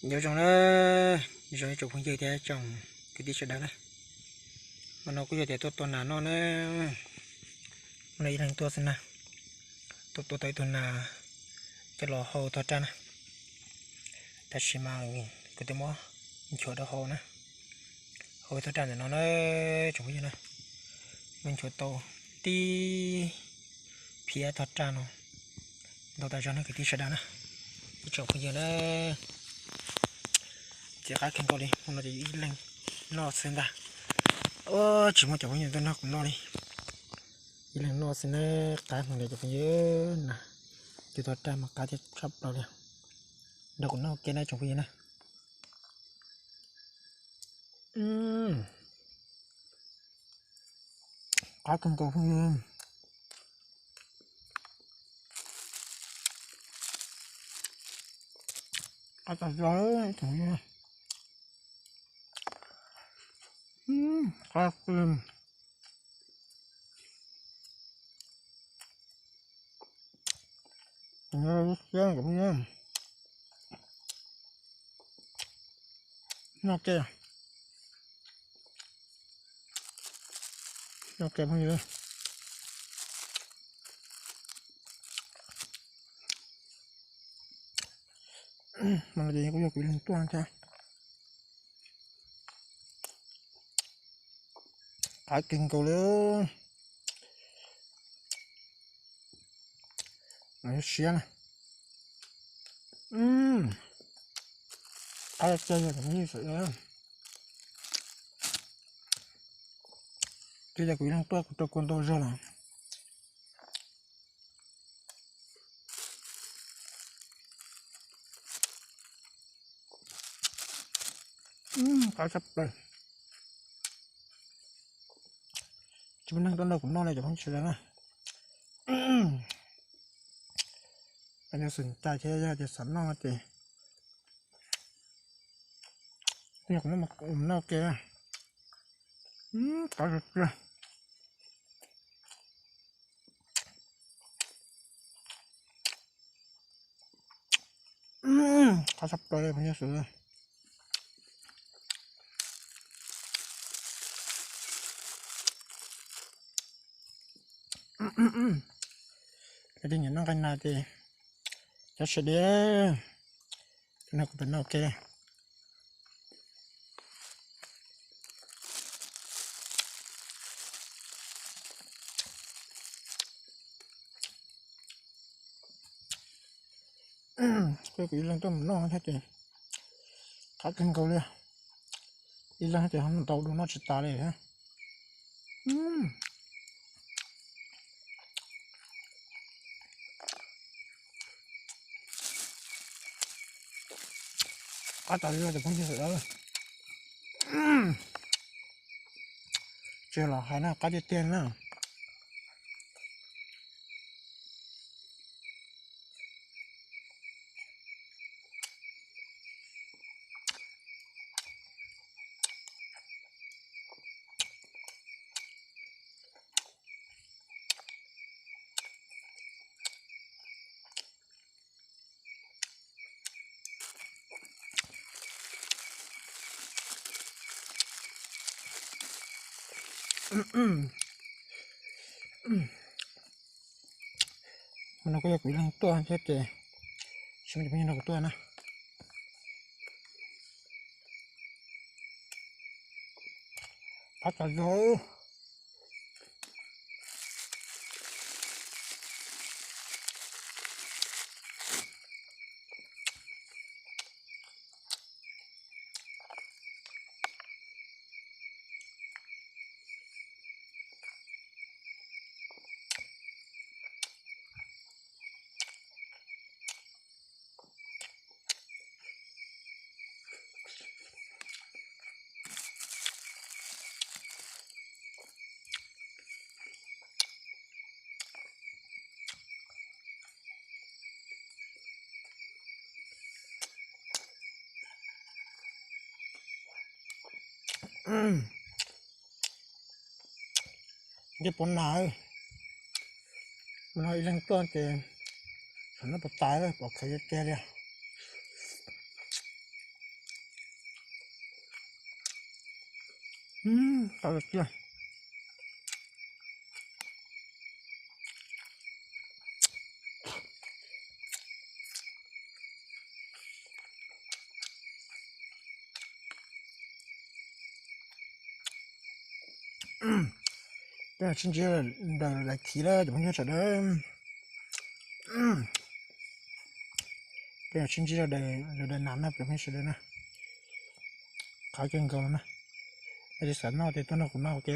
Nyob zoo na, nyob zoo ib tsoom phooj ywg thiab tsoom kwv tij sawv daws na. Hmo no kuj yog tias tuaj tua nas noj na, hmo no ib leeg tuaj xwb na, tuaj tua tau ib tug nas coj los hau tog raj na. Tab sis mas kuv twb muab nchuav rau hauv na, hau tog raj ntawm no na, tsoom phooj ywg na, muab nchuav tau tib phiab tog raj no ntau tas zog na kwv tij sawv daws na, ib tsoom phooj ywg na. Ces qab kawg nkaus li, hmo no ces ib leeg noj xwb ntag. Tsis muaj cov phooj ywg tuaj nrog kuv noj li, ib leeg noj xwb na, qab heev li cov phooj ywg na. Tus tog raj mas qab tshaj plaws li, nrog kuv noj ua ke na tsoom phooj ywg na. Qab kawg nkaus phooj ywg, qab tas zog tsoom phooj ywg, qab qw. Noj ke, noj ke phooj ywg. Mas no ces kuj yog kuv ib leeg tuaj thiab. Qab kawg nkaus li. Siab na. Qab tiag tiag, twb yog kuv ib leeg tuaj kuv rau kua ntau zog lawm. Qab tshaj plaws. Tsis muaj neeg tuaj nrog kuv noj li cov phooj ywg sawv daws na. Yog xav cai thiab yog tias xav noj ces yog kuv noj, kuv noj ke na. Qab tshaj plaws. Qab tshaj plaws li phooj ywg sawv daws. Cov twg nyiam noj nqaij nas ces cov sawv daws, no kuv pem noj ua ke. Kuv ib leeg tuaj mus noj thiab ces qab kawg nkaus li. Ib leeg ces ho ntau dua noj tsis tas li thiab. Qab tas li cov phooj ywg sawv daws. Tsis los hais na, qab tiag tiag na. Hmo no kuj yog kuv ib leeg tuaj thiab ces tsis muaj cov phooj ywg nrog kuv tuaj na. Qab tas zog. Nce puas nas, no ib leeg tuaj ces xav noj puas tas, pom khaws kiag li. Tau tiag. Peb sib ntsib daws daim khiv lawm cov phooj ywg sawv daws. Peb sib ntsib daws daim nas na cov phooj ywg sawv daws na. Qab kawg nkaus na. Yog li xav noj ces tuaj noj kuv no ua ke.